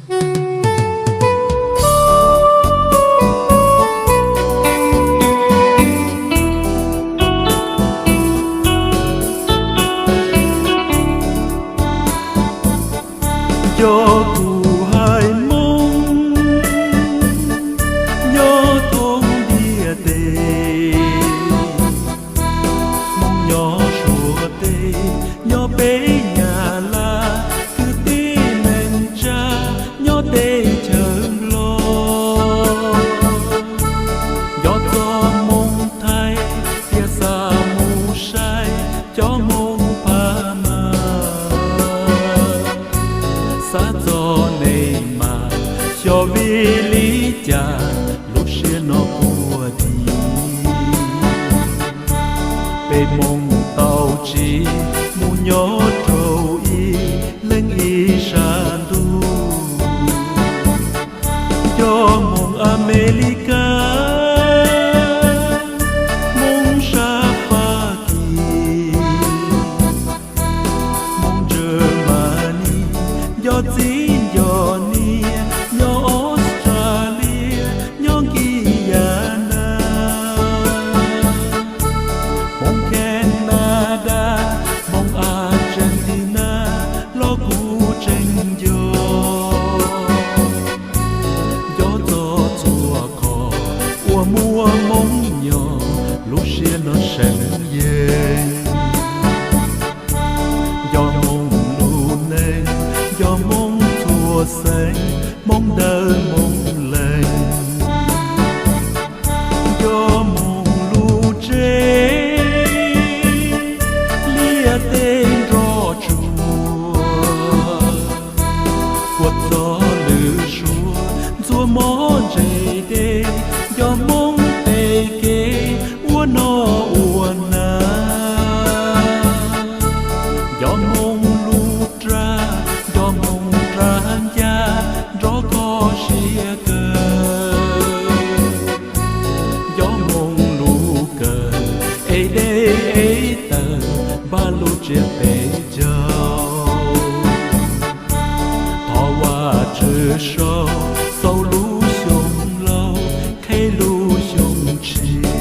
Cov kuv haiv Hmoob nyob thoob ntiaj teb, Hmoob nyob Suav teb, nyob peb Nyab Laj, kwv tij neej tsa nyob teb chaws Nplog, nco txog Hmoob Thaib thiab xav mus saib cov Hmoob Phab Mab. Xav txog nej mas xyov vim li cas lub siab no quaj dib. Peb Hmoob tau tsiv mus nyob rau ib leeg ib sab ntuj, cov Hmoob Amelikas, Hmoob sab Fab Kis, Hmoob Germany, nco txiv nco niam nyob Australia, nyob Guyana, Hmoob Canada, Hmoob Argentina los kuj tseem nco. Nco txog txhua qhov uas muaj Hmoob nyob, lub siab no seem yees. Nco Hmoob lub neej, nco Hmoob txhua xeem, Hmoob ntawm Hmoob leeg. Nco Hmoob lub tsev, liaj teb nroj tsuag, puag txog lwm suab ntxuav mov ntse dej, nco Hmoob tej kev ua noj ua hnav. Nco Hmoob lub raj, nco Hmoob rab ncaj nrov kho siab kawg. Nco Hmoob lub kawm es deb es tawv, npaj lub tsiab peb caug. Thov Vajtswv sau, xaus lub xyoo laus, qheb lub xyoo tshiab.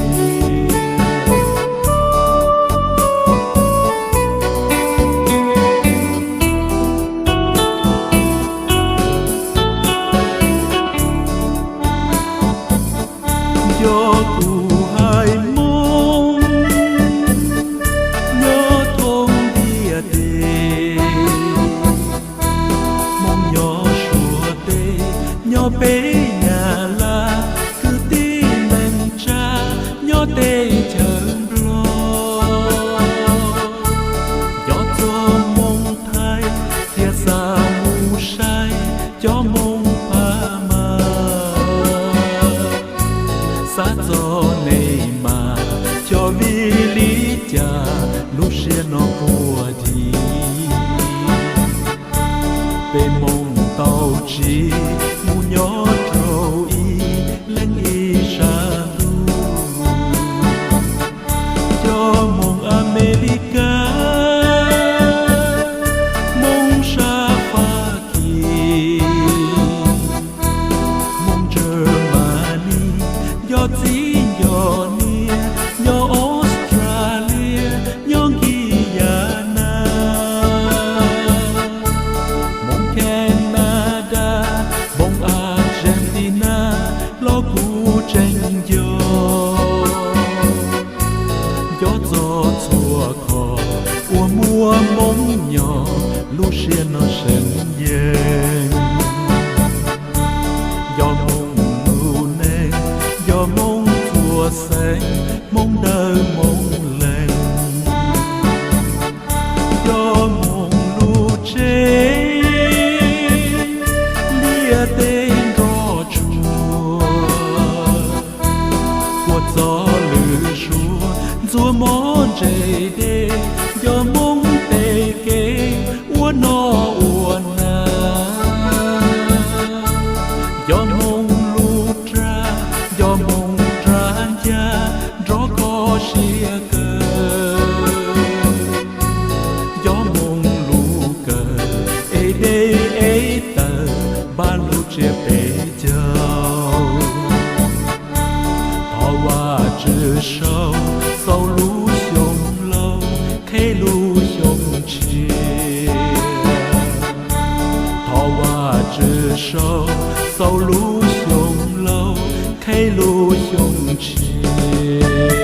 Nco kuv haiv Hmoob nyob thoob ntiaj teb, Hmoob nyob Suav teb, nyob peb Nyab Laj, kwv tij neej tsa nyob teb chaws Nplog, nco txog Hmoob Thaib thiab xav mus saib cov Hmoob Phab Mab. Xav txog nej mas xyov vim li cas lub siab no quaj dib. Peb Hmoob tau tsiv mus nyob rau ib leeg ib sab ntuj, cov Hmoob Amelikas, Hmoob sab Fab Kis, Hmoob Germany, nco txiv nco niam nyob Australia, nyob Guyana, Hmoob Canada, Hmoob Argentina los kuj tseem nco. Nco txog txhua qhov uas muaj Hmoob nyob, lub siab no seem yees. Nco Hmoob lub neej, nco Hmoob txhua xeem, Hmoob ntawm Hmoob leeg. Nco Hmoob lub tsev, liaj teb nroj tsuag, puag txog lwm suab ntxuav mov ntse dej, nco Hmoob tej kev ua noj ua hnav. tsiab peb caug. Thov Vajtswv sau txaus lub xyoo laus qhib lub xyoo tshiab. Thov Vajtswv sau txaus lub xyoo laus qhib lub xyoo tshiab.